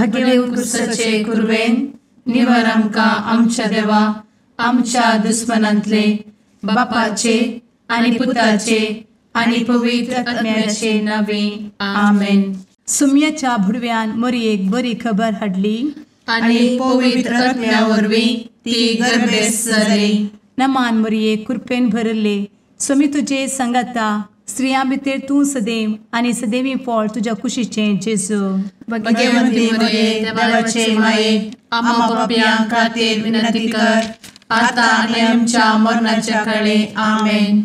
भगेव कुरवेन निवर आमकां आमच्या देवा आमच्या दुस्मनांतले बापाचे आनी पुताचे आनी पवित्र आत्म्याचे नावे आमेन. सुम्याच्या भुडव्यान मोरयेक बरी खबर हाडली आनी पवित्र आत्म्या वरवीं ती गर्भेस्त जाली. नमान मोरये, कृपेन भरले, स्वामी तुजे संगाता, स्त्रियां भितर तूं सदैव आनी सदैवी फळ तुज्या कुशीचें जेजू. भगवंती मोरये, देवाचे माये, आम्हा पापयां खातीर विनंती कर आता आनी आमच्या मरणाच्या काळे. आमेन.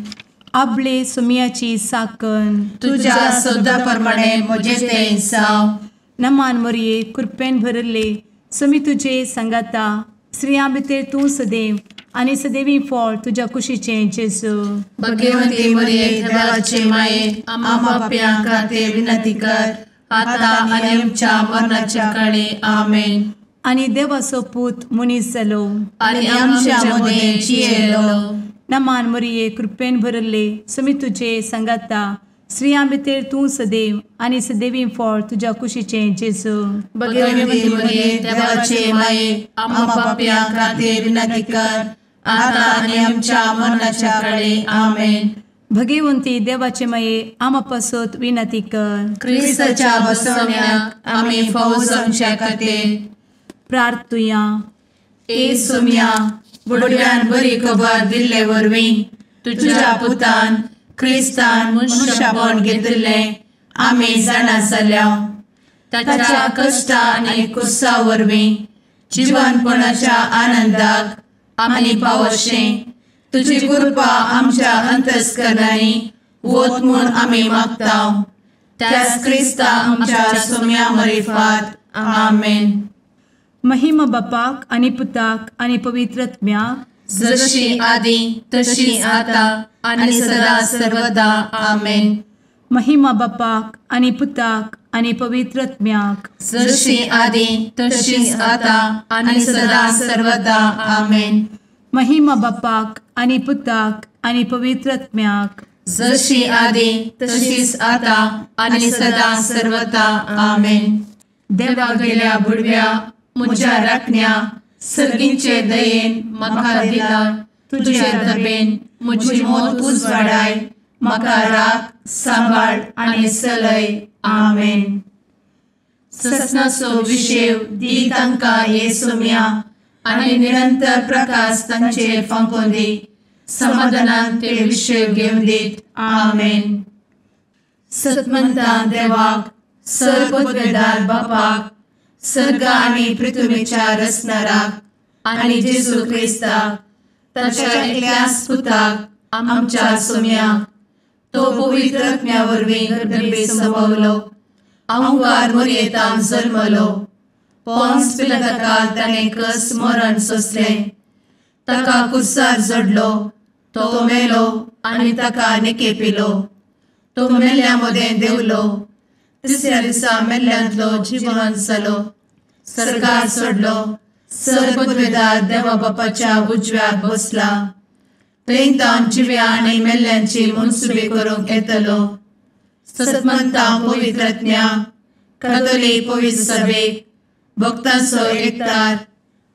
आपले सुम्याची साकन तुज्या सदा प्रमाणे म्हजें तें जावं. नमान मोरये, कृपेन भरले, स्वामी तुजे संगाता, स्त्रियां भितर तूं सदैव आनी सदैवी फळ तुज्या कुशीचें जेजू. भगवंती मोरये, देवाचे माये, आम्हा पापयां खातीर विनंती कर आता आनी आमच्या मरणाच्या काळे. आमेन. आनी देवाचो पूत मनीस जालो आनी आमच्या मदें जियेलो. नमान मोरये, कृपेन भरले, स्वामी तुजे संगाता, स्त्रियां भितर तूं सदैव आनी सदैवी फळ तुज्या कुशीचें जेजू. भगवंती मोरये, देवाचे माये, आम्हा पापयां खातीर विनंती कर आता आनी आमच्या मरणाच्या काळे. आमेन. भगवंती देवाचे माये, आम्हा पासत विनंती कर. क्रिस्ताच्या बसवण्याक आमी फावो जावच्या खातीर प्रार्थुया. ए सुम्या, बुडव्यान बरी खबर दिल्ले वरवीं तुज्या पुतान क्रिस्तान मनशापण घेतिल्लें आमी जाणा जाल्या. ताच्या कश्टा आनी कुसा वरवीं जिवनपणाच्या आनंदाक आमी पावशें तुजी कृपा आमच्या अंतस्करणांनी वत म्हूण आमी मागता. त्याच क्रिस्ता आमच्या सुम्या मरिफात. आमेन. महिमा बापाक आनी पुताक आनी पवित्र आत्म्याक, जशी आदी तशी आता आनी सदा सर्वदा. आमेन. महिमा बापाक आनी पुताक आनी पवित्र आत्म्याक, जशी आदी तशी आता आनी सदा सर्वदा. आमेन. महिमा बापाक आनी पुताक आनी पवित्र आत्म्याक, जशी आदी तशीच आता आनी सदा सर्वदा. आमेन. देवा गेल्या बुडव्या म्हज्या राखण्या सर्गींचे दयेन म्हाका दिला तुजे दबेन म्हजी मोत उजवाडाय, म्हाका राख सांबाळ आनी चलय. आमेन. ससनाचो विशेव दी तांकां हे सुम्या आनी निरंतर प्रकाश तांचेर फांकोवन दी, समाधानान ते विशेव घेवन दीत. आमेन. सतमंता देवाक, सर्वपदवेदार बापाक, सर्ग आनी पृथ्वीच्या रचणाराक आनी जेजू क्रिस्ताक ताच्या एकल्याच पुताक आमच्या सुम्याक, तो पवित्र आत्म्या वरवीं गर्भे संभवलो, अहंकार मोरयेतान जल्मलो, पोन्स पिलाताकाल ताणें कस मरण सोंसलें, ताका कुर्सार जडलो, तो मेलो आनी ताका निकेपिलो, तो मेल्ल्या मदें देंवलो, तिसऱ्या दिसा मेल्ल्यांतलो जिवन जालो, सर्गार सोडलो, सर्वपदवेदार देवा बापाच्या उजव्याक बसला, थंय तावन जिव्या आनी मेल्ल्यांची मनसुबी करूंक येतलो. सतमंता पवित्र आत्म्या, कातोलीक पवित्र सभेक, भक्तांचो एकतार,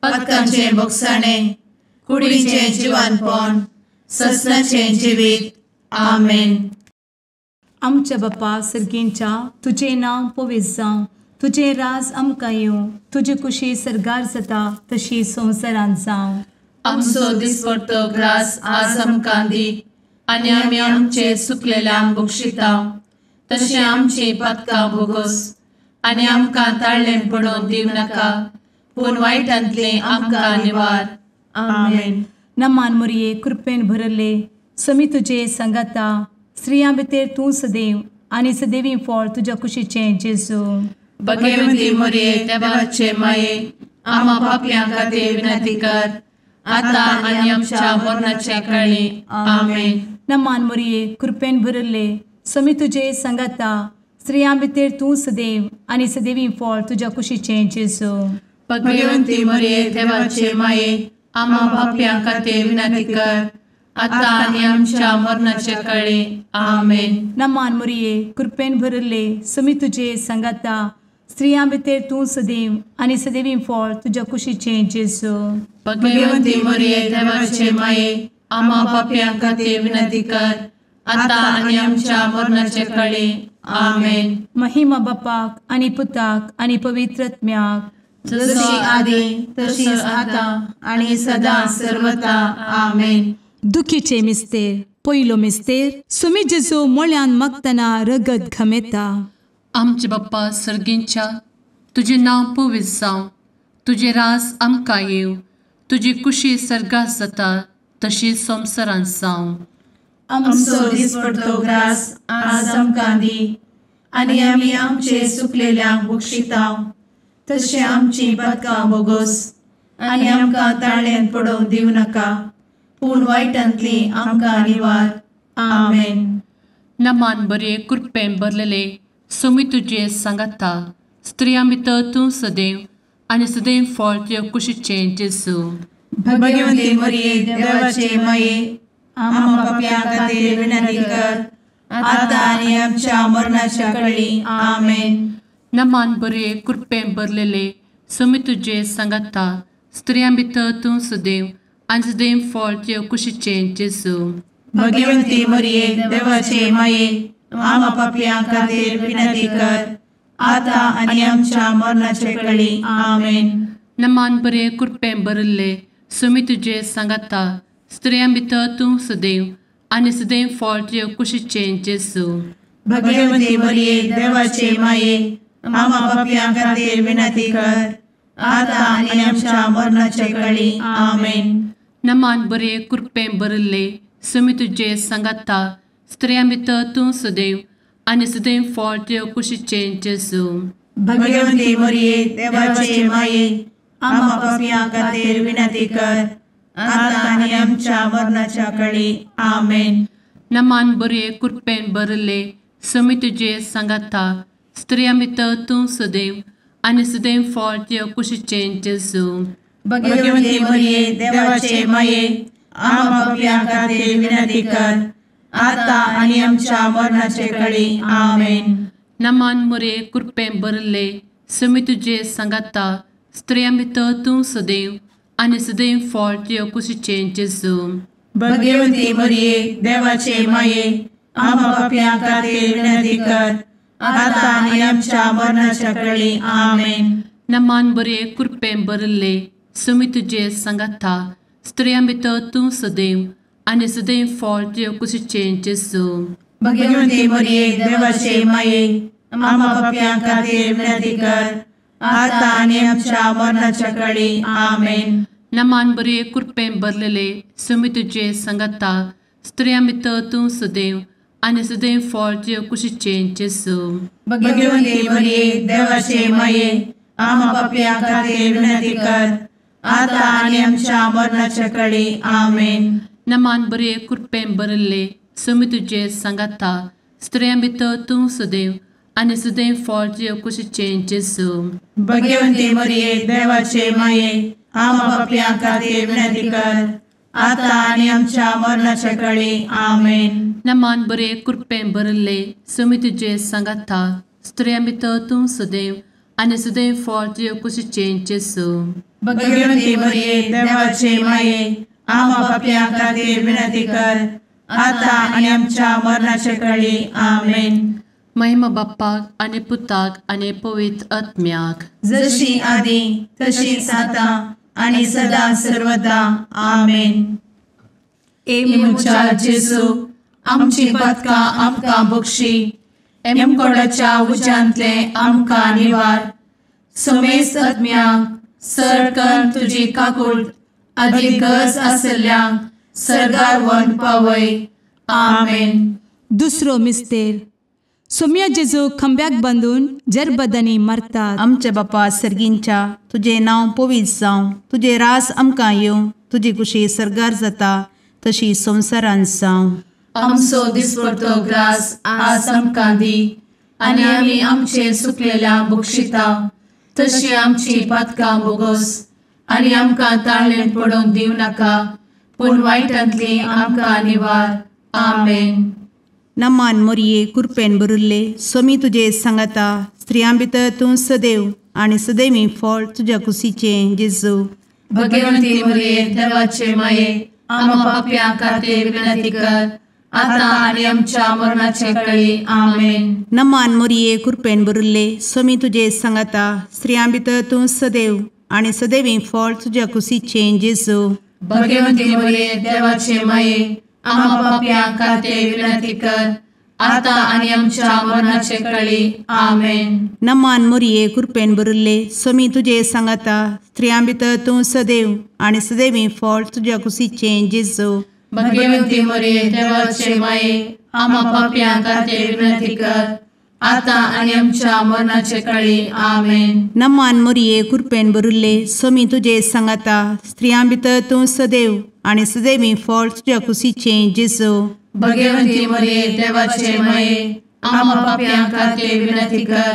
पातकांचें भोगसाणें, कुडीचें जिवानपण, ससनाचें जिवीत. आमेन. आमच्या बापा सर्गींच्या, तुजें नांव पवित्र जावं, तुजें राज आमकां येवं, तुजी कुशी सर्गार जाता तशी संवसारांत जावं. आमचो दिसपडतो ग्रास आज आमकां दी आनी आमी आमचे सुकलेल्यांक बक्षिता तशें आमची पातकां भोगोस आनी आमकां ताळ्ळें पडोवन दिवं नाका, पूण वायटांतलें आमकां निवार. आमेन. नमान मोरये, कृपेन भरले, स्वामी तुजे संगाता, स्त्रियां भितर तूं सदैव आनी सदैवी फळ तुज्या कुशीचें जेजू. भगवंती मोरये, देवाचे माये, आम्हा पापयां खातीर विनंती कर आता आनी आमच्या मरणाच्या काळी. आमेन. नमान मोरये, कृपेन भरले, स्वामी तुजे संगाता, स्त्रियां भितर तूं सदैव आनी सदैवी फळ तुज्या कुशीचें जेजू. भगवंती मोरये, देवाचे माये, आम्हा पापयां खातीर विनंती कर आता आनी आमच्या मरणाच्या काळी. आमेन. नमान मोरये, कृपेन भरले, स्वामी तुजे संगाता, स्त्रियां भितर तूं सदैव आनी सदैवी फळ तुज्या कुशीचें जेजू. भगवंती मरिये देवाचे माये, आम्हा पापयां खातीर विनंती कर, आतां आनी आमच्या मरणाचे काळी. आमेन. महिमा बापाक आनी पुताक आनी पवित्र आत्म्याक, जशी आदी तशीच आतां आनी सदां सर्वता. आमेन. दुखीचे मिस्तेर. पयलो मिस्तेर, सुमी जेजू मोळ्यान मागतना रगत घमेता. आमचे बाप्पा सर्गींच्या, तुजें नांव पवित्र जावं, तुजें राज आमकां येवं, तुजी कुशी सर्गात जाता तशी संवसारांत जावं. आमचो दिसपडतो ग्रास आज आमकां दी, आनी आमी आमचे सुकलेल्यांक बक्षितांव, तशें आमची पातकां बोगोस, आनी आमकां ताळ्यांत पडोवंक दिवं नाका, पूण वायटांतली आमकां निवार. आमेन. नमान बरे कृपेन भरलेले सोमी तुजे सांगाता, स्त्रियां भितर तूं सदैव आनी सदैव फळ तुज्या कुशीचें जेजू. भगवंती मरिये देवाचे माये, आम्हा पापयां खातीर विनंती कर, आतां आनी आमच्या मरणाच्या कळी. आमेन. नमान बरे कृपेन भरलेले सोमी तुजे सांगाता, स्त्रियां भितर तूं सदैव आनी सदैव फळ तुज्या कुशीचें जेजू. भगवंती मरिये देवाचे माये, आम्हा पापयां खातीर विनंती कर, आतां आनी आमच्या मरणाचे कळी. आमेन. नमान बरे कृपेन भरिल्ले सोमी तुजे सांगाता, स्त्रियां भितर तूं सदैव आनी सदैव फळ तुज्या कुशीचें जेजू. भगवंती मरिये देवाचे माये, आम्हा पापयां खातीर विनंती कर, आतां आनी आमच्या मरणाचे कळी. आमेन. नमान बरे कृपेन भरिल्ले सोमी तुजे सांगाता, स्त्रियां भितर तूं सदैव आनी सदैव फळ तुज्या कुशीचें जेजू. भगवंती मरिये देवाचे माये, आम्हा पापयां खातीर विनंती कर, आतां आनी आमच्या मरणाच्या कळी. आमेन. नमान बरे कृपेन भरिल्ले सोमी तुजे सांगाता, स्त्रियां भितर तूं सदैव आनी सदैव फळ तुज्या कुशीचें जेजू. भगवंती मरिये देवाचे माये, आम्हा पापयां खातीर विनंती कर, आतां आनी आमच्या मरणाचे कळी. आमेन. नमान मरिये कृपेन भरिल्ले सोमी तुजे सांगाता, स्त्रियां भितर तूं सदैव आनी सदैव फळ तुज्या कुशीचें जेजू. भगवंती मरिये देवाचे माये, आम्हा पापयां खातीर विनंती कर, आतां आनी आमच्या मरणाच्या कळी. आमेन. नमान बरे कृपेन भरिल्ले सोमी तुजे सांगाता, स्त्रियां भितर तूं सदैव आनी सदैव फळ तुज्या कुशीचें जेजू. भगवंती मरिये देवाचे माये, आम्हा पापयां खातीर विनंती कर, आतां आनी आमच्या मरणाच्या कळी. आमेन. नमान बरे कृपेन भरलेले सोमी तुजे सांगाता, स्त्रियां भितर तूं सदैव आनी सदैव फळ तुज्या कुशीचें जेजू. भगवंती मरिये देवाचे माये, आम्हा पापयां खातीर विनंती कर, आतां आनी आमच्या मरणाच्या कळी. आमेन. नमान बरे कृपेन भरिल्ले सोमी तुजे सांगाता, स्त्रियां भितर तूं सदैव आनी सदैव फळ तुज्या कुशीचें जेजू. भगवंती मरिये देवाचे माये, आम्हा पापयां खातीर विनंती कर, आतां आनी आमच्या मरणाच्या कळी. आमेन. नमान बरे कृपेन भरिल्ले सोमी तुजे सांगाता, स्त्रियां भितर तूं सदैव आनी सदैव फळ तुज्या कुशीचें जेजू. भगवंती मरिये देवाचे माये, आम्हा पापयां खातीर विनंती कर, आतां आनी आमच्या मरणाचे कळी. आमेन. महिमा बाप्पाक आनी पुताक आनी पवित्र आत्म्याक, जशी आदी तशीच आतां आनी सदां सर्वदा. आमेन. ए म्हज्या जेजू, आमची पातकां आमकां बक्षी, एमकोडाच्या उज्यांतले आमकां निवार, समेस्त आत्म्यांक सरकन तुजी काकूट आदी गरज आसल्ल्यांक सर्गार व्हरून पावय. आमेन. दुसरो मिस्तेर, सोम्या जेजू खंब्याक बांदून जरबदांनी मारतात. आमच्या बापा सर्गींच्या, तुजें नांव पवित्र जावं, तुजें रास आमकां येवं, तुजी कुशी सर्गार जाता तशी संवसारांत जावं. आमचो दिसपडतो ग्रास आज आमकां दी, आनी आमी आमचे सुकलेल्या बक्षिता, तशी आमची पातकां बोगोस, आनी आमकां ताळ्ळें पडोवंक दिवं नाका, पूण वायटांतली आमकां निवार. आमेन. नमान मोरये कुरपेन भरिल्ले सोमी तुजे सांगाता स्त्रियां भितर तूं सदैव आनी सदैवी फळ तुज्या कुशीचें जेजू। भगवंती मोरये देवाचे माये आम्हा पाप्यां खातीर विनंती कर आता आनी आमच्या मरणाचे वेळी। आमेन। नमान मोरये कुरपेन भरिल्ले सोमी तुजे सांगाता स्त्रियां भितर तूं सदैव आनी सदैवी फळ तुज्या कुशीचें जेजू। भगवंती मोरये देवाचे माये आम्हा पाप्यां खातीर विनंती कर आता आनी आमच्या मरणाचे वेळी। आमेन। नमान मोरये कुरपेन भरिल्ले सोमी तुजे सांगाता स्त्रियां भितर तूं सदैव आनी सदैवी फळ तुज्या कुशीचें जेजू। भगवंती मोरये देवाचे माये आम्हा पाप्यां खातीर विनंती कर आता आनी आमच्या मरणाचे वेळी। आमेन। नमान मोरये कुरपेन भरिल्ले सोमी तुजे सांगाता स्त्रियां भितर तूं सदैव आनी सदैवी फळ तुज्या कुशीचें जेजू। भगवंती मोरये देवाचे माये आम्हा पाप्यां खातीर विनंती कर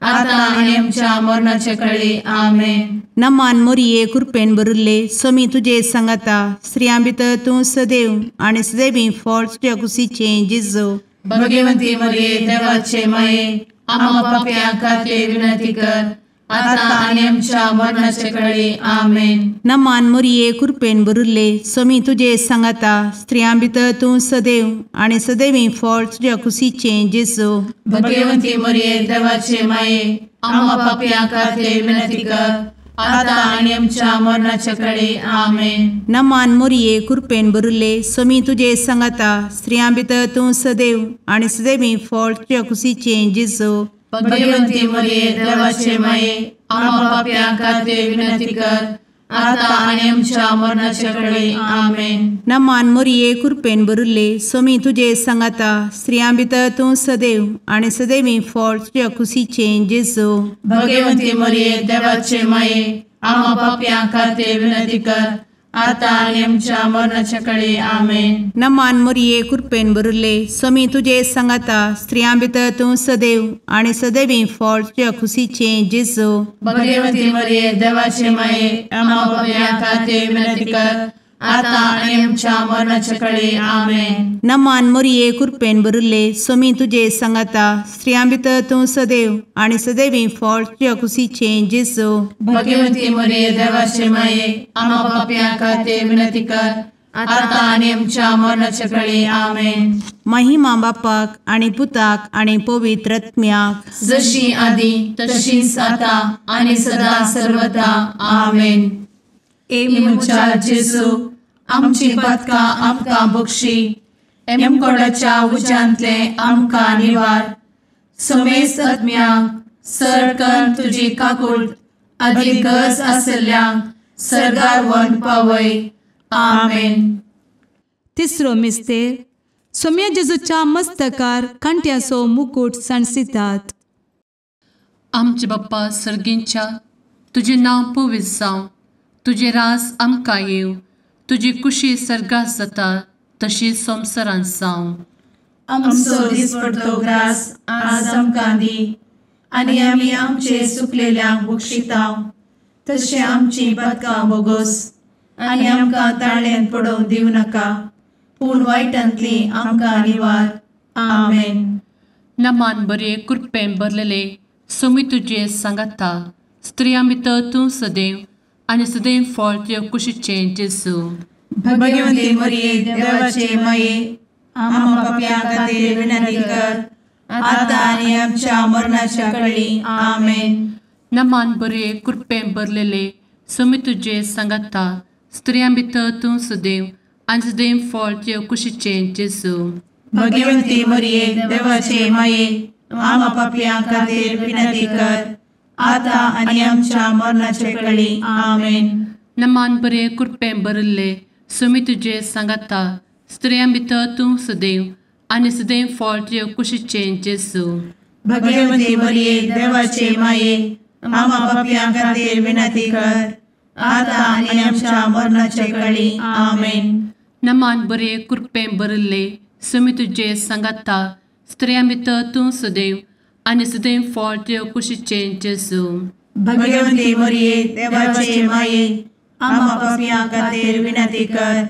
आता आनी आमच्या मरणाचे वेळी। आमेन। नमान मोरये कुरपेन भरिल्ले सोमी तुजे सांगाता स्त्रियां भितर तूं सदैव आनी सदैवी फळ तुज्या कुशीचें जेजू। भगवंती मोरये देवाचे माये आम्हा पाप्यां खातीर विनंती कर आता आनी आमच्या मरणाचे वेळी। आमेन। नमान मोरये कुरपेन भरिल्ले सोमी तुजे सांगाता स्त्रियां भितर तूं सदैव आनी सदैवी फळ तुज्या कुशीचें जेजू। भगवंती मोरये देवाचे माये आम्हा पाप्यां खातीर विनंती कर आता आनी आमच्या मरणाचे वेळी। आमेन। नमान मोरये कुरपेन भरिल्ले सोमी तुजे सांगाता स्त्रियां भितर तूं सदैव आनी सदैवी फळ तुज्या कुशीचें जेजू। भगवंती मोरये देवाचे माये आम्हा पाप्यां खातीर विनंती कर आता आनी आमच्या मरणाचे वेळी। आमेन। नमान मोरये कुरपेन भरिल्ले सोमी तुजे सांगाता स्त्रियां भितर तूं सदैव आनी सदैवी फळ तुज्या कुशीचें जेजू। भगवंती मोरये देवाचे माये आम्हा पाप्यां खातीर विनंती कर आता आनी आमच्या मरणाचे वेळी। आमेन। नमान मोरये कुरपेन भरिल्ले सोमी तुजे सांगाता स्त्रियां भितर तूं सदैव आनी सदैवी फळ तुज्या कुशीचें जेजू। भगवंती मोरये देवाचे माये आम्हा पाप्यां खातीर विनंती कर आता आनी आमच्या मरणाचे वेळी। आमेन। नमान मोरये कुरपेन भरिल्ले सोमी तुजे सांगाता स्त्रियां भितर तूं सदैव आनी सदैवी फळ तुज्या कुशीचें जेजू। भगवंती मोरये देवाचे माये आम्हा पाप्यां खातीर विनंती कर आता आनी आमच्या मरणाचे वेळी। आमेन। महिमा बापाक आनी पुताक आनी पवित्र आत्म्याक, जशी आदी तशीच आता आनी सदा सर्वदा। आमेन। ए म्हज्या जेजू आमची पातकां आमकां बक्षी, एमकोडाच्या उज्यांतले आमकां निवार, समेस्त आत्म्यांक सरकन तुजी काकूट आदी गरज आसल्ल्यांक सर्गार व्हरून पावय। आमेन। तिसरो मिस्तेर सोम्या जेजूच्या मस्तकार कांट्याचो मुकूट सांडसितात। आमचे बाप्पा सर्गींच्या तुजें नांव पवित्र जावं, तुजें रास आमकां येवं, तुजी कुशी सर्गात जाता तशी संवसारांत जावं। आमचो दिसपडतो ग्रास आज आमकां दी आनी आमी आमचे चुकलेल्यांक बक्षितांव तशें आमची पातकां बोगोस आनी आमकां ताळ्यांत पडोवंक दिवं नाका, पूण वायटांतली आमकां निवार। आमेन। नमान बरे कृपेन भरलेले सोमी तुजे सांगाता स्त्रियां भितर तूं सदैव आनी सदैव फळ तुज्या कुशीचें जेजू। भगवंती मोरये देवाचे माये आम्हा पाप्यां खातीर विनंती कर आता आनी आमच्या मरणाच्या वेळी। आमेन। नमान बरे कृपेन भरलेले सोमी तुजे सांगाता स्त्रियां भितर तूं सदैव आनी सदैव फळ तुज्या कुशीचें जेजू। भगवंती मोरये देवाचे माये आम्हा पाप्यां खातीर विनंती कर आता आनी आमच्या मरणाचे वेळी। आमेन। नमान बरे कृपेन भरिल्ले सोमी तुजे सांगाता स्त्रियां भितर तूं सदैव आनी सदैव फळ तुज्या कुशीचें जेजू। भगवंती मोरये देवाचे माये आम्हा पाप्यां खातीर विनंती कर आता आनी आमच्या मरणाचे वेळी। आमेन। नमान बरे कृपेन भरिल्ले सोमी तुजे सांगाता स्त्रियां भितर तूं सदैव आनी सदैव फळ तुज्या कुशीचें जेजू। भगवंती मोरये देवाचे माये आम्हा पाप्यां खातीर विनंती कर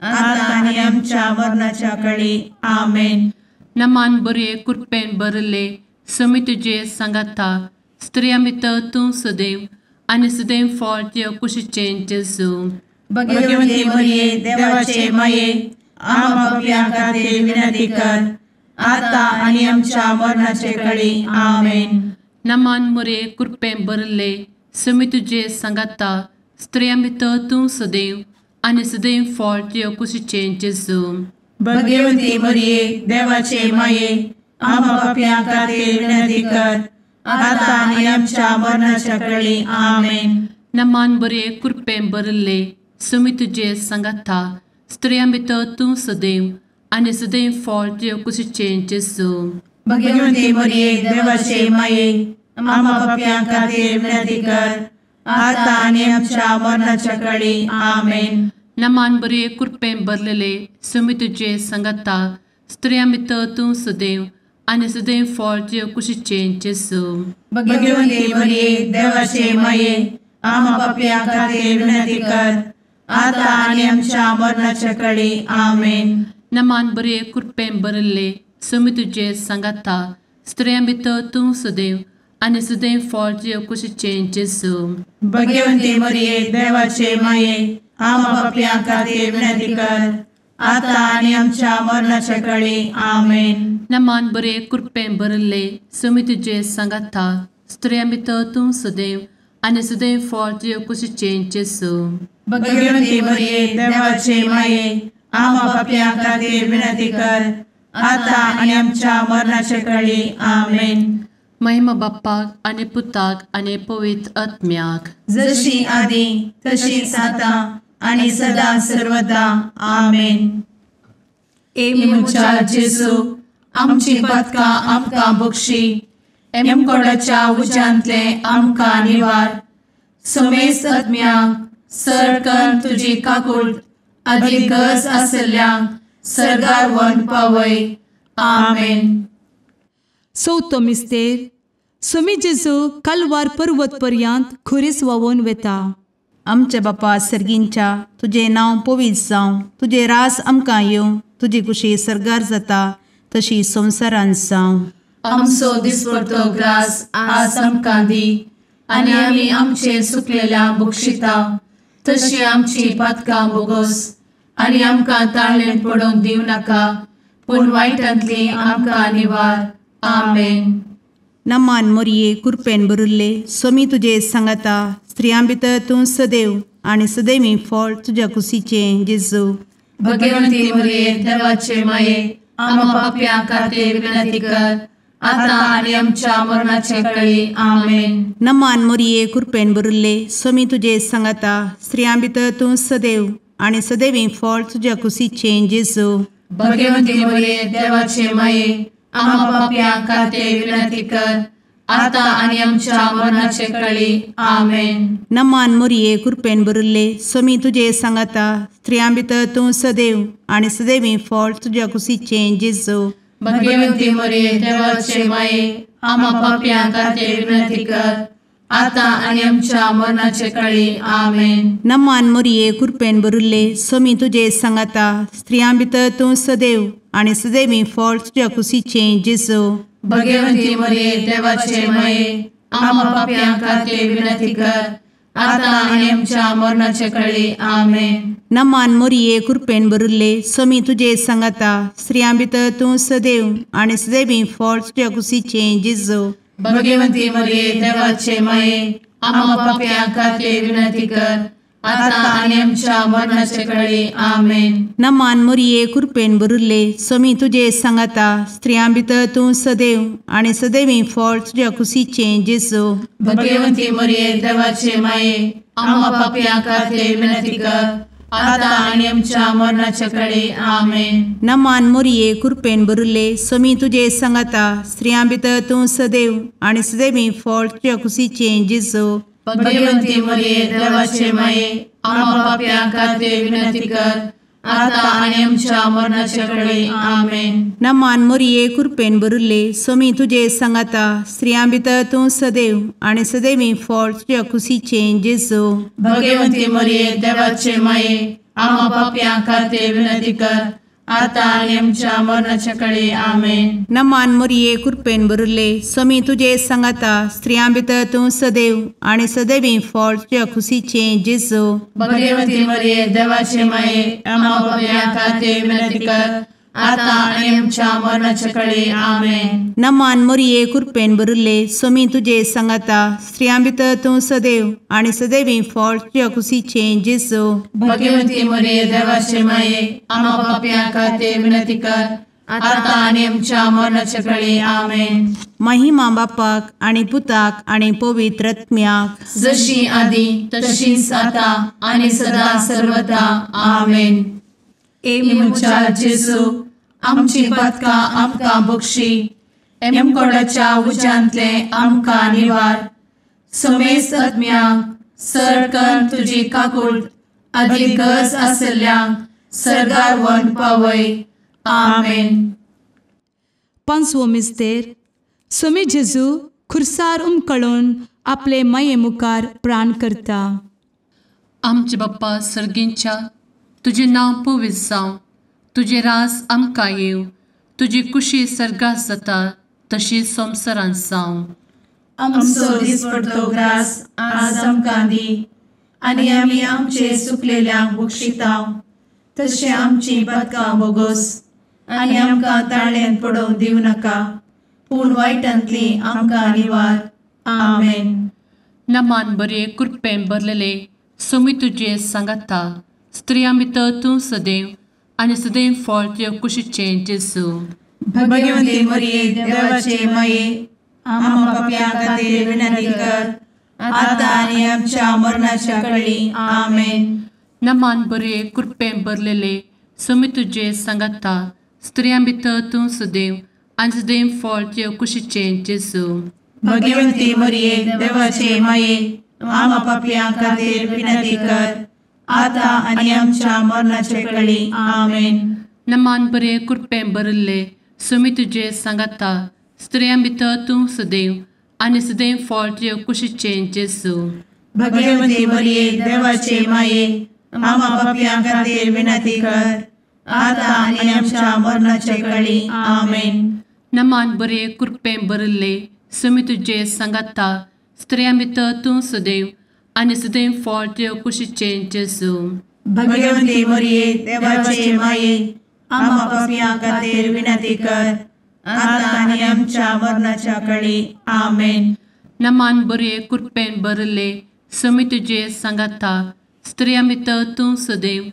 आता आनी आमच्या मरणाच्या वेळी। आमेन। नमान बरे कृपेन भरले समी तुजे सांगाता स्त्रियां भितर तूं सदैव आनी सदैव फळ तुज्या कुशीचें जेजू. भगवती मरिये देवाचे माये आम्हा पाप्यां खातीर विनंती कर आता आनी आमच्या मरणाचे कळी. आमेन. नमान मरिये कृपेन भरले समी तुजे सांगाता स्त्रियां भितर तूं सदैव आनी सदैव फळ तुज्या कुशीचें जेजू. भगवती मरिये देवाचे माये आम्हा पाप्यां खातीर विनंती कर आता आनी आमच्या मरणाच्या कळी. आमेन. नमान बरे कृपेन भरले समी तुजे सांगाता स्त्रियां भितर तूं सदैव आनी सदैव फळ तुज्या कुशीचें जेजू. भगवती मरिये देवाचे माये आम्हा पाप्यां खातीर विनंती कर आता आनी आमच्या मरणाच्या कळी. आमेन. नमान बरे कृपेन भरलेले समी तुजे सांगाता स्त्रियां भितर तूं सदैव आनी सदैव फळ तुज्या कुशीचें जेजू. भगवती मरिये देवाचे माये आम्हा पाप्यां खातीर विनंती कर आता आनी आमच्या मरणाच्या कळी. आमेन. नमान बरे कृपेन भरले समी तुजे सांगाता स्त्रियां भितर तूं सदैव आनी सदैव फळ तुज्या कुशीचें जेजू. भगवती मरिये देवाचे माये आम्हा पाप्यां खातीर विनंती कर आता आनी आमच्या मरणाच्या कळी. आमेन. नमान बरे कृपेन भरले समी तुजे सांगाता स्त्रियां भितर तूं सदैव आनी सदैव फळ तुज्या कुशीचें जेजू. भगवती मरिये देवाचे माये आम्हा पाप्यां खातीर विनंती कर आता आनी आमच्या मरणाच्या कळी. आमेन. महिमा बाप्पाक आनी पुताक आनी पवित्र आत्म्याक, जशी आदी तशीच आता आनी सदा सर्वदा. आमेन. ए म्हज्या जेजू आमची पातकां आमकां बक्षी, एमकोडाच्या उज्यांतले आमकां निवार, समेस्त आत्म्यांक सरकन तुजी काकूट आदी गरज आसल्ल्यांक सर्गार व्हरून पावय. आमेन. चवथो मिस्तेर सुमी जेजू कालवार पर्वत पर्यंत खुरीस व्हांवून वेता. आमच्या बापा सर्गींच्या तुजें नांव पवित्र जावं, तुजें राज आमकां येवं, तुजी कुशी सर्गार जाता तशी संवसारांत जावं. आमचो दिसपडतो ग्रास आज आमकां दी आनी आमी आमचे सुकलेल्या बक्षिता तशी आमची पातकां बोगोस आनी आमकां ताळेन पडोवंक दिवं नाका पूण वायटांतली आमकां निवार. आमेन. नमान मोरये कृपेन भरिल्ले सोमी तुजे सांगाता स्त्रियां भितर तूं सदैव आनी सदैवी फळ तुज्या कुशीचें जेजू. भगवंती मोरये देवाचे माये आम्हा पाप्यां खातीर विनंती कर आता आनी आमच्या मरणाचे कळी. आमेन. नमान मोरये कृपेन भरिल्ले सोमी तुजे सांगाता स्त्रियां भितर तूं सदैव आनी सदैवी फळ तुज्या कुशीचें जेजू. भगवंती मोरये देवाचे माये आम्हा पाप्यां खातीर विनंती कर आता आनी आमच्या मरणाचे कळी. आमेन. नमान मोरये कृपेन भरिल्ले सोमी तुजे सांगाता स्त्रियां भितर तूं सदैव आनी सदैवी फळ तुज्या कुशीचें जेजू. भगवंती मोरये देवाचे माये आम्हा पाप्यां खातीर विनंती कर आता आनी आमच्या मरणाचे कळी. आमेन. नमान मोरये कृपेन भरिल्ले सोमी तुजे सांगाता स्त्रियां भितर तूं सदैव आनी सदैवी फळ तुज्या कुशीचें जेजू. भगवंती मोरये देवाचे माये आम्हा पाप्यां खातीर विनंती कर आता आनी आमच्या मरणाचे कळी. आमेन. नमान मोरये कृपेन भरिल्ले सोमी तुजे सांगाता स्त्रियां भितर तूं सदैव आनी सदैवी फळ तुज्या कुशीचें जेजू. भगवंती मोरये देवाचे माये आम्हा पाप्यां खातीर विनंती कर आता आनी आमच्या मरणाचे कळी. आमेन. नमान मोरये कृपेन भरिल्ले सोमी तुजे सांगाता स्त्रियां भितर तूं सदैव आनी सदैवी फळ तुज्या कुशीचें जेजू. भगवंती मोरये देवाचे माये आम्हा पाप्यां खातीर विनंती कर आता आनी आमच्या मरणाचे कळी. आमेन. नमान मोरये कृपेन भरिल्ले सोमी तुजे सांगाता स्त्रियां भितर तूं सदैव आनी सदैवी फळ तुज्या कुशीचें जेजू. भगवंती मोरये देवाचे माये आम्हा पाप्यां खातीर विनंती कर आता आनी आमच्या मरणाचे कळी. आमेन. नमान मोरये कृपेन भरिल्ले सोमी तुजे सांगाता स्त्रियां भितर तूं सदैव आनी सदैवी फळ तुज्या कुशीचें जेजू. भगवंती मोरये देवाचे माये आम्हा पाप्यां खातीर विनंती कर आतां आनी आमच्या मरणाच्या कळे. आमेन. नमान मोरये कृपेन भरिल्ले, स्वामी तुजे सांगाता, स्त्रियां भितर तूं सदैव आनी सदैवी फळ तुज्या खुशीचें जेजू. भगवती मरिये देवाचे माये, आम्हा पाप्यां खातीर विनंती कर, आतां आनी आमच्या मरणाच्या कळे. आमेन. नमान मोरये कृपेन भरिल्ले, स्वामी तुजे सांगाता, स्त्रियां भितर तूं सदैव आनी सदैवी फळ तुज्या खुशीचें जेजू. भगवती मरिये देवाचे माये, आम्हा पाप्यां खातीर विनंती कर, आतां आनी आमच्या मरणाच्या कळे. आमेन. महिमा बापाक आनी पुताक आनी पवित्र आत्म्याक, जशी आदी तशीच आतां आनी सदा सर्वदा. आमेन. ए म्हज्या जेजू, आमची पातकां आमकां बक्षी, एमकोडाच्या उज्यांतले आमकां निवार, समेस्त आत्म्यांक सरकन तुजी काकूट आदी गरज आशिल्ल्यांक सर्गार व्हरून पावय. आमेन. पांचवो मिस्तेर. स्वामी जेजू खुर्सार उमकळून आपले माये मुखार प्राण करता. आमचे बाप्पा सर्गींच्या, तुजें नांव पवित्र जावं, तुजें राज आमकां येवं, तुजी कुशी सर्गात जाता तशी संवसारांत जावं. आमचो दिसपडतो ग्रास आज आमकां दी, आनी आमी आमचे चुकलेल्यांक बक्षिता तशें आमची पातकां बोगोस, आनी आमकां ताळ्यांत पडोवंक दिवं नाका, पूण वायटांतली आमकां निवार. आमेन. नमान बरे कृपेन भरलेले, स्वामी तुजे सांगाता, स्त्रियां भितर तूं सदैव आनी सदैव फळ तुज्या कुशीचें जेजू. भगवती मरिये देवाचे माये, आम्हा पाप्यां खातीर विनंती कर, आतां आनी आमच्या मरणाच्या कळी. आमेन. नमान बरे कृपेन भरलेले, स्वामी तुजे सांगाता, स्त्रियां भितर तूं सदैव आनी सदैव फळ तुज्या कुशीचें जेजू. भगवती मरिये देवाचे माये, आम्हा पाप्यां खातीर विनंती कर, आतां आनी आमच्या मरणाच्या कळी. आमेन. नमान बरे कृपेन भरिल्ले, स्वामी तुजे सांगाता, स्त्रियां भितर तूं सदैव आनी सदैव फळ तुज्या कुशीचें जेजू. भगवती मरिये देवाचे माये, आम्हा पाप्यां खातीर विनंती कर, आतां आनी आमच्या मरणाच्या कळी. आमेन. नमान बरे कृपेन भरिल्ले, स्वामी तुजे सांगाता, स्त्रियां भितर तूं सदैव आनी सदैव फळ तुज्या कुशीचें जेजू. भगवती मरिये देवाचे माये, आम्हा पाप्यां खातीर विनंती कर, आतां आनी आमच्या मरणाच्या कळी. आमेन. नमान बरे कृपेन भरिल्ले, स्वामी तुजे सांगाता, स्त्रियां भितर तूं सदैव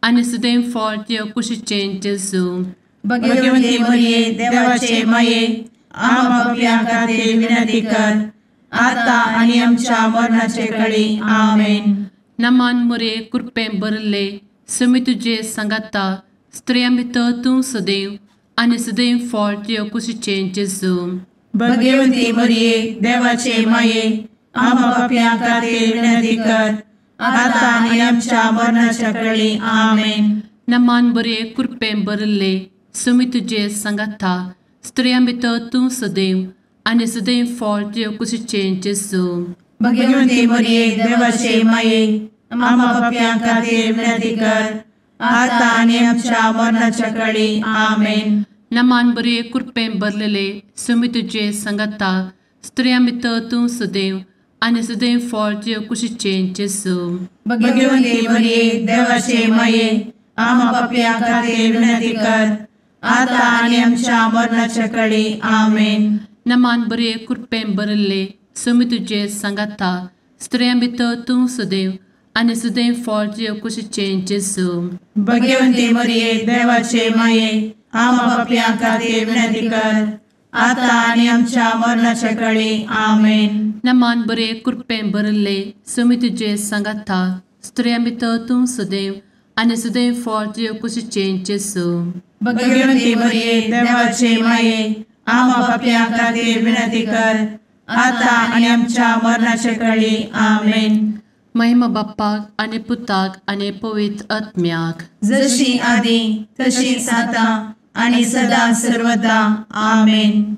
आनी सदैव फळ तुज्या कुशीचें जेजू. भगवती मरिये देवाचे माये, आम्हा पाप्यां खातीर विनंती कर, आतां आनी आमच्या मरणाचे कळी. आमेन. नमान मरिये कृपेन भरिल्ले, स्वामी तुजे सांगाता, स्त्रियां भितर तूं सदैव आनी सदैव फळ तुज्या कुशीचें जेजू. भगवती मरिये देवाचे माये, आम्हा पाप्यां खातीर विनंती कर, आतां आनी आमच्या मरणाच्या कळी. आमेन. नमान बरे कृपेन भरिल्ले, स्वामी तुजे सांगाता, स्त्रियां भितर तूं सदैव आनी सदैव फळ तुज्या कुशीचें जेजू. भगवती मरिये देवाचे माये, आम्हा पाप्यां खातीर विनंती कर, आतां आनी आमच्या मरणाच्या कळी. आमेन. नमान बरे कृपेन भरलेले, स्वामी तुजे सांगाता, स्त्रियां भितर तूं सदैव आनी सदैव फळ तुज्या कुशीचें जेजू. भगवती मरिये देवाचे माये, आम्हा पाप्यां खातीर विनंती कर, आतां आनी आमच्या मरणाच्या कळी. आमेन. नमान बरे कृपेन भरिल्ले, स्वामी तुजे सांगाता, स्त्रियां भितर तूं सदैव आनी सदैव फळ तुज्या कुशीचें जेजू. भगवती मरिये देवाचे माये, आम्हा पाप्यां खातीर विनंती कर, आतां आनी आमच्या मरणाच्या कळी. आमेन. नमान बरे कृपेन भरिल्ले, स्वामी तुजे सांगाता, स्त्रियां भितर तूं सदैव आनी सदैव फळ तुज्या कुशीचें जेजू. भगवती मरिये देवाचे माये, आम्हा पाप्यां खातीर विनंती कर, आतां आनी आमच्या मरणाच्या कळी. आमेन. महिमा बाप्पाक आनी पुताक आनी पवित्र आत्म्याक, जशी आदी तशीच आतां आनी सदा सर्वदा. आमेन.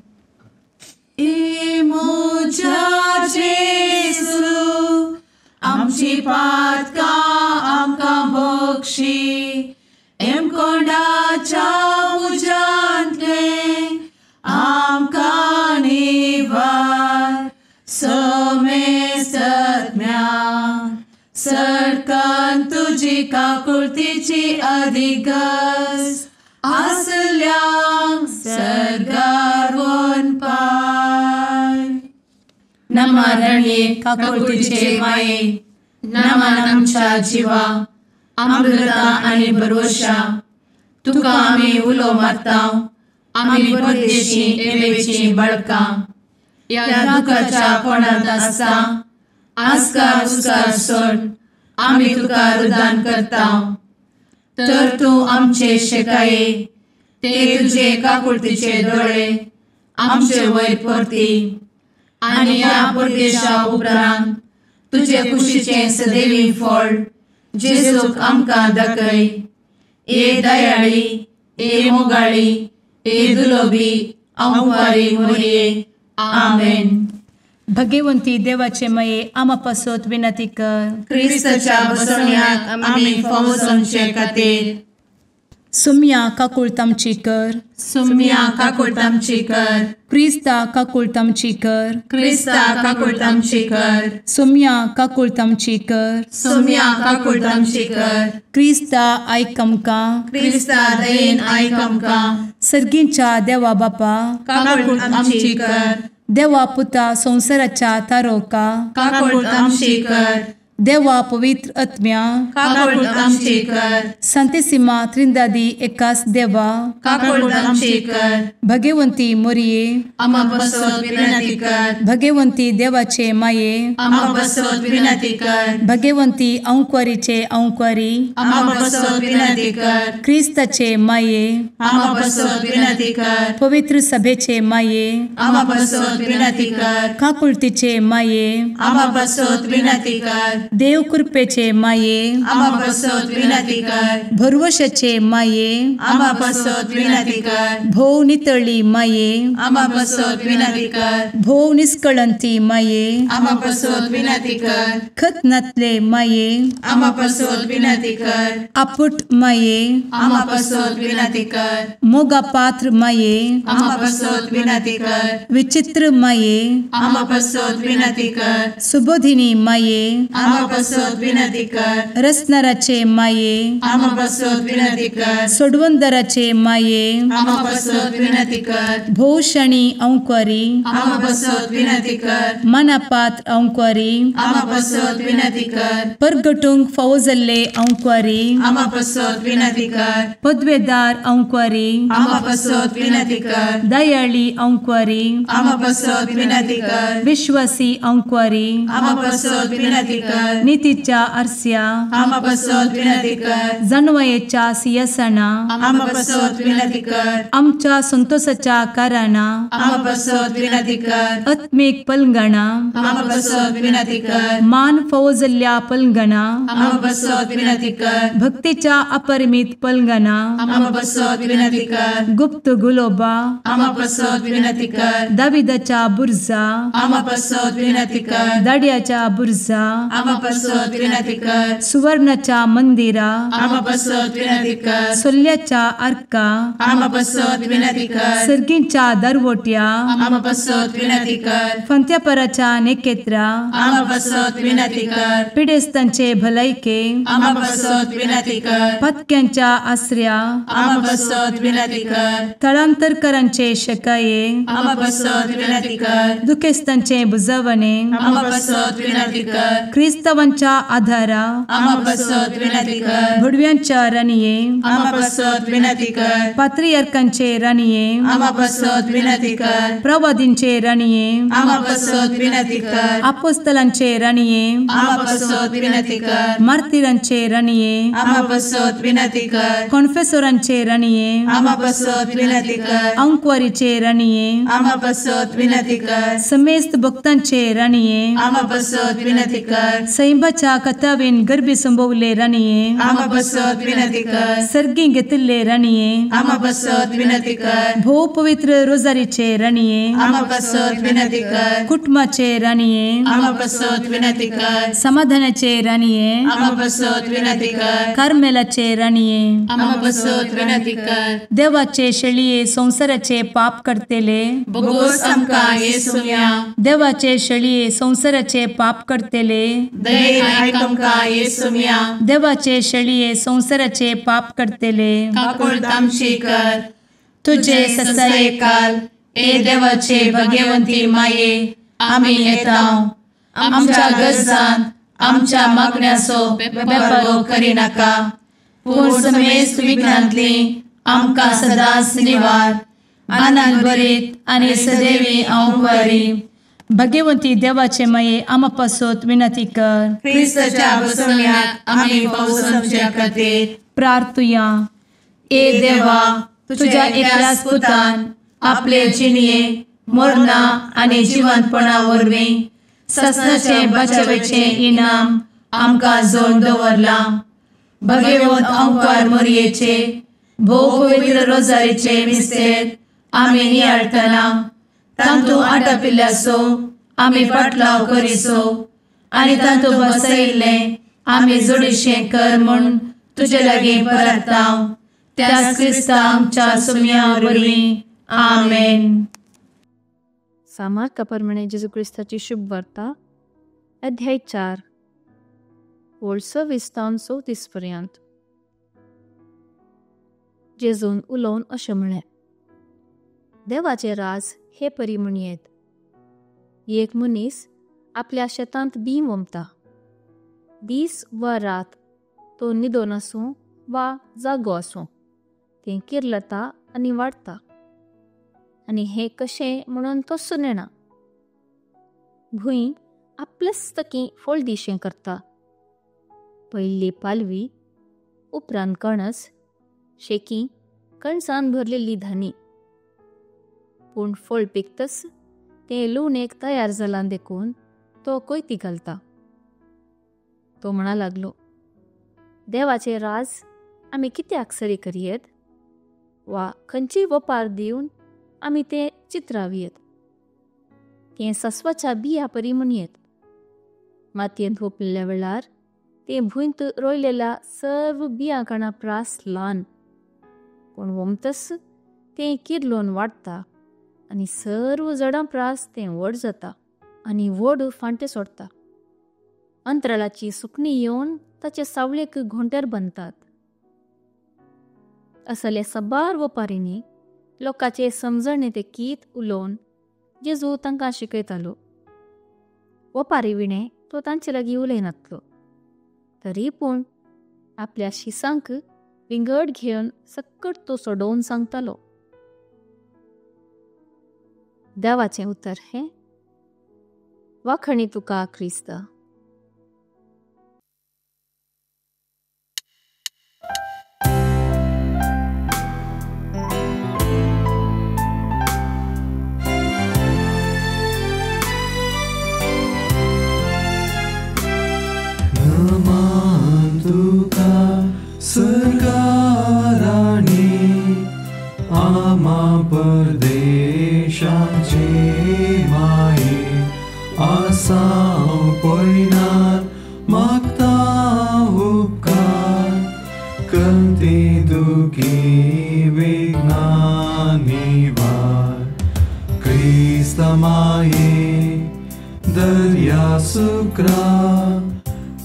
ए म्हज्या जेजू, आमची पातकां आमकां बक्षी, एमकोंडाच्या तुजी काकुळतीची अधिगस आसल्यांक सर्गार वनपाय. नमा रणये काकुळतीचे माये, नमन आमच्या जिवा, अमृता आनी भरवशा, तुका आमी उलो मारता, आमी परदेशी एवेची बळकां, ह्या दुखाच्या कोणांत आसता आस्कार उस्कार सोड आमी तुका रुदान करता. तर तूं आमचे शेकाये, ते तुजे काकुळतीचे दोळे आमचे वयर परती आनी ह्या परदेशा उपरांत तुजे कुशीचें सदैवी फळ जेजूक आमकां दाखय. ए दयाळी, ए मोगाळी, ए दुलोबी आंवारी मोरये. आमेन. भगवंती देवाचे मये आमा पासत विनंती कर. क्रिस्ताच्या बसवण्याक आमी फावो जावचे खातीर. सुम्या काकुळत आमची कर. सुम्या काकुळत आमची कर. क्रिस्ता काकुळत आमची कर. क्रिस्ता काकुळत आमची कर. सुम्या काकुळत आमची कर. सुम्या काकुळत आमची कर. क्रिस्ता आयक आमकां. क्रिस्ता दयेन आयक आमकां. सर्गींच्या देवा बापा काकुळत आमची कर. देवा पुता संवसाराच्या तारोका काकुळत आमची कर. देवा पवित्र आत्म्या काकुळत आमची कर. संतेसिमा त्रिंदादी एकास देवा काकुळत आमची कर. भगवंती मोरये आमा पासत विनंती कर. भगवंती देवाचे माये आमा पासत विनंती कर. भगवंती अंकुरीचे अंकुरी आमा पासत विनंती कर. क्रिस्ताचे माये आमा पासत विनंती कर. पवित्र सभेचे माये आमा पासत विनंती कर. काकुळतीचे माये आमा पासत विनंती कर. देव कृपेचे माये आमा पासत विनंती कर. भरवशाचे माये आमा पासत विनंती कर. भोव नितळी माये आमा पासत विनंती कर. भोव निष्कळंती माये आमा पासत विनंती कर. खत नातले माये आमा पासत विनंती कर. आपुट माये आमा पासत विनंती कर. मोगा पात्र माये आमा पासत विनंती कर. विचित्र माये आमा पासत विनंती कर. सुबोधिनी माये आमा पासत विनंती कर. रसनाराचे माये आमा पासत विनंती कर. सोडवंदराचे माये आमा पासत विनंती कर. भोवशणी अंकुरी आमा पासत विनंती कर. मनापात्र अंकुरी आमा पासत विनंती कर. परगटूंक फावो जाल्ले अंकुरी आमा पासत विनंती कर. पदवेदार अंकुरी आमा पासत विनंती कर. दयाळी अंकुरी आमा पासत विनंती कर. विश्वासी अंकुरी आमा पासत विनंती कर. नितीच्या आरस्या आमा पासत विनंती कर. जानवयेच्या सिंहासना आमा पासत विनंती कर. आमच्या संतोषाच्या कारणा आमा पासत विनंती कर. आत्मीक पलंगणा आमा पासत विनंती कर. मान फावो जाल्ल्या पलंगणा आमा पासत विनंती कर. भक्तीच्या अपरिमित पलंगणा आमा पासत विनंती कर. गुप्त गुलोबा आमा पासत विनंती कर. दाविदाच्या बुर्जा आमा पासत विनंती कर. दाड्याच्या बुर्जा आमा पासत विनंती कर. सुवर्णाच्या मंदिरा आमा पासत विनंती कर. सोल्याच्या आर्का आमा पासत विनंती कर. सर्गींच्या दरवट्या आमा पासत विनंती कर. फंत्यापराच्या नेकेत्रा आमा पासत विनंती कर. पिडेस्तांचे भलायके आमा पासत विनंती कर. पत्क्यांच्या आसऱ्या आमा पासत विनंती कर. थळांतरकरांचे शकाये आमा पासत विनंती कर. दुखेस्तांचे बुजवणे आमा पासत विनंती कर. क्रिस्तावांच्या आधारा आमा पासत विनंती कर. भुडव्यांच्या राणये आमा पासत विनंती कर. पात्रियार्कांचे राणये आमा पासत विनंती कर. प्रवादींचे राणये आमा पासत विनंती कर. आपोस्तलांचे राणये आमा पासत विनंती कर. मार्तिरांचे राणये आमा पासत विनंती कर. कॉन्फेसोरांचे राणये आमा पासत विनंती कर. अंकुवारीचे राणये आमा पासत विनंती कर. समेस्त भक्तांचे राणये आमा पासत विनंती कर. सैंबाच्या कथावेन गर्भी संभवले राणये आमा पासत विनंती कर. सर्गी घेतिल्ले राणये आमा पासत विनंती कर. भोव पवित्र रोजारीचे राणये आमा पासत विनंती कर. कुटुंबाचे राणये आमा पासत विनंती कर. समाधानाचे राणये आमा पासत विनंती कर. कार्मेलाचे राणये आमा पासत विनंती कर. देवाचे शेळये संवसाराचे पाप करतेले बोगोस आमकां येसुया. देवाचे शेळये संवसाराचे पाप करतेले दयेन आयक आमकां येसुम्या. देवाचे शेळये संवसाराचे पाप करतले काकुळट आमची कर. तुजे ससायेकाल ए देवाचे भगवंती माये आमी येता आमच्या गरजान आमच्या मागण्याचो बेपर्वो करिनाका पूण समेस्त विघ्नांतली आमकां सदांच निवार. आनंद भरीत आनी सदैवी अंवकारी. भगवंती देवाचे माये आमा पासत विनंती कर. क्रिस्ताच्या बसवण्याक आमी पावस आमच्या खातीर. प्रार्थुया. ए देवा तुझ्या एकल्याच पुतान आपले जिणये मरणा आनी जिवंतपणा वरवीं ससनाचे बचावेचें इनाम आमकां जोड दवरलां. भगवंत अंकार मोरयेचे भोव पवित्र रोजारीचे मिस्तेर आमी नियाळटना तांतू आटापिल्ल्याचो आमी पाटलाव करिसो आनी तांतू बसयिल्लें आमी जोडीशें कर म्हूण तुजे लागीं परता त्याच क्रिस्ता आमच्या सुम्या वरवीं. आमेन. सामार्का प्रमाणे जेजू क्रिस्ताची शुभ वार्ता अध्याय 4 ओळ 26 तावन 34 पर्यंत. जेजून उलोवन अशें म्हळें, देवाचें राज हे परी म्हणयेत. एक मनीस आपल्या शेतांत बीं वोमता. दीस वा रात तो न्हिदोन आसूं वा जागो आसूं तें किर्लता आनी वाडटा आनी हें कशें म्हणून तो सुनेना. भूंय आपलेच तकी फळ दिशें करता. पयली पालवी, उपरांत कणस, शेकी कणसान भरलेली धानी. पूण फळ पिकतच तें लुवणेक तयार जालां देखून तो कोयती घालता. तो म्हणा लागलो, देवाचें राज आमी कित्याक सरी करयेत वा खंयचीय वपार दिवन आमी तें चित्रावयेत. तें सस्वाच्या बिया परी म्हणयेत. मातयेंत वोपिल्ल्या वेळार तें भूंयत रोयलेल्या सर्व बियां कणा प्रास ल्हान, पूण वोमतच तें किर्लोन वाडटा आनी सर्व जडां प्रास तें व्हड जाता आनी व्हड फांटे सोडटा. अंतराळाची सुकणीं येवन ताचे सावळेक घोंटेर बांदतात. असल्या साबार वपारींनी लोकांचे समजणे ते कीत उलोवन जेजू तांकां शिकयतालो. वपारी विणें तो तांचे लागीं उलयनातलो, तरी पूण आपल्या शिसांक विंगड घेवन सक्कट तो सोडोवन सांगतालो. देवाचें उतर हें. वाखणी तुका क्रिस्ता. सरकाराणी आमा परदेशाचे माये आसाव पयनार मागता उपकार कंती दुखी विघ्ना निवार. क्रिस्त माये दर्या सुक्रा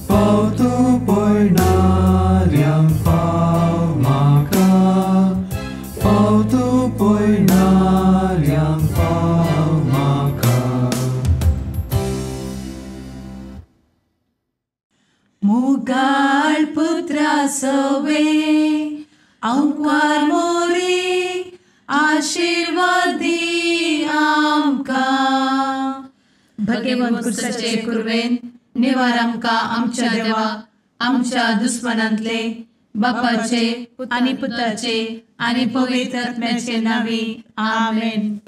पावतो पयणाऱ्यांक पाव म्हाका पावतो पयणाऱ्यांक पाव म्हाका. मुगाळ पुत्रा सवे अंकार मोरे आशीर्वाद दी आमकां. भगवंत कुर्साचे कुर्वेन निवार आमकां आमच्या देवा आमच्या दुस्मनांतले बापाचे आनी पुताचे आनी पवित्र आत्म्याचे नांवी. आमेन.